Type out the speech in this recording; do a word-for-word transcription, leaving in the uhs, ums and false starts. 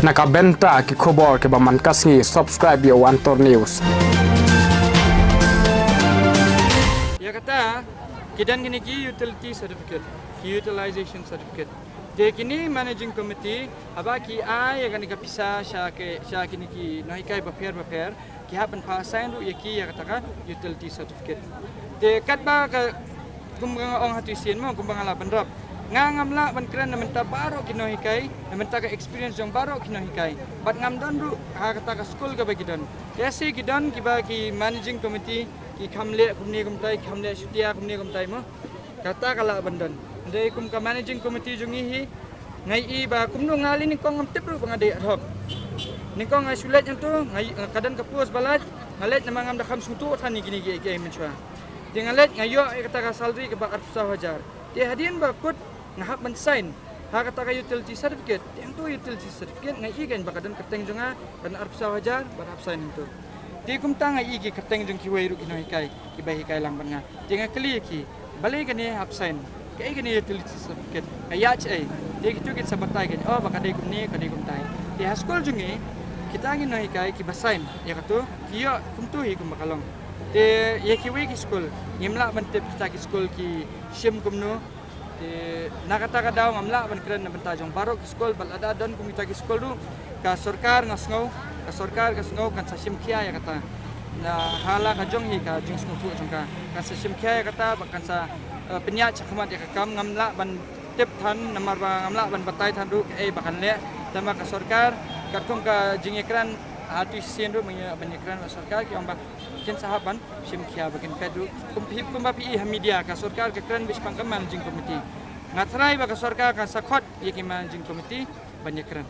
Na ka bynta ki khubor kiba man ka sngi, subscribe ïa u Antor News. Ïa kata, ki don kine ki utility certificate, ki utilization certificate. Te kine managing committee, haba ki ai ïa kane ka pisa sha ki, sha kine ki nonghikai bapher bapher, ki hap ban pha sign ruh ïa ki ïa kata ka utility certificate. Te katba ka, kumba nga ong ha tu sien mo, kumba nga la bynrap, nga ngam lah ban kren na bynta baroh ki nonghikai, na bynta ka experience jong baroh ki nonghikai. Bad ngam don ruh ha kata ka skul kaba ki don. Te shi ki don kiba ki managing committee ki kham leh kumne kumtai, ki kham leh shutia kumne kumtai mo. Kata ka lah ban don. Hynrei kum ka managing committee jong ngi hi, nga ïohi ba kumno, nga lei nyngkong ngam tip ruh ba nga dei ad hoc. Nyngkong nga shu leit hangto, nga, ka don ka post ba lait, nga leit namar ngam da kham sngewthuh than ïa kine kiei kiei mynshuwa. Te nga leit nga ïoh ïa kata ka salary kaba arphew saw hajar. Te hadien ba kut nga hap ban sign ha kata ka utility certificate. Te hangto utility certificate nga ïohi kein ba ka don kyrteng jong nga, ka don arphew saw hajar, bad hap sign hangto. Te kumta nga ïohi ki kyrteng jong kiwei ruh ki nonghikai kiba hikai lang bad nga. Te nga kylli ïa ki, balei kane hap sign? Kaei kane utility certificate? Ka ïaid shaei? Te kito kin sa batai kein, oh, ba ka dei kumne, ka dei kumtai. Te ha skul jong ngi, kita ki nonghikai kiba sign ïa kato, ki ïoh kumto hi kumba ka long. Te ïa kiwei ki skul, ngim lah ban tip kita ki skul ki shim kumno. Te na kata ka daw ngam lah ban kren na bynta jong baroh ki skul, bad lada don kum kita ki skul ruh, ka sorkar nga sngew, ka sorkar ka sngew kan sa shim khia ïa kata. Na hala ka jong hi ka jingsngewthuh jong ka, kan sa shim khia ïa kata, bad kan sa, eh, pynïaid shakhmat ïa ka kam. Ngam lah ban tip than namar ba ngam lah ban batai than ruh kaei ba kan leh. Tangba ka sorkar, katkum ka jingïakren ha tu shisien ruh, ban ïa, ban ïakren bad sorkar, ki ong ba kin sa hap ban shim khia ba kin peit ruh. Kum phi, kumba phi i ha media, ka sorkar ka kren beit shaphang ka managing committee. Nga tharai ba ka sorkar kan sa khot ïa ki managing committee ban ïakren.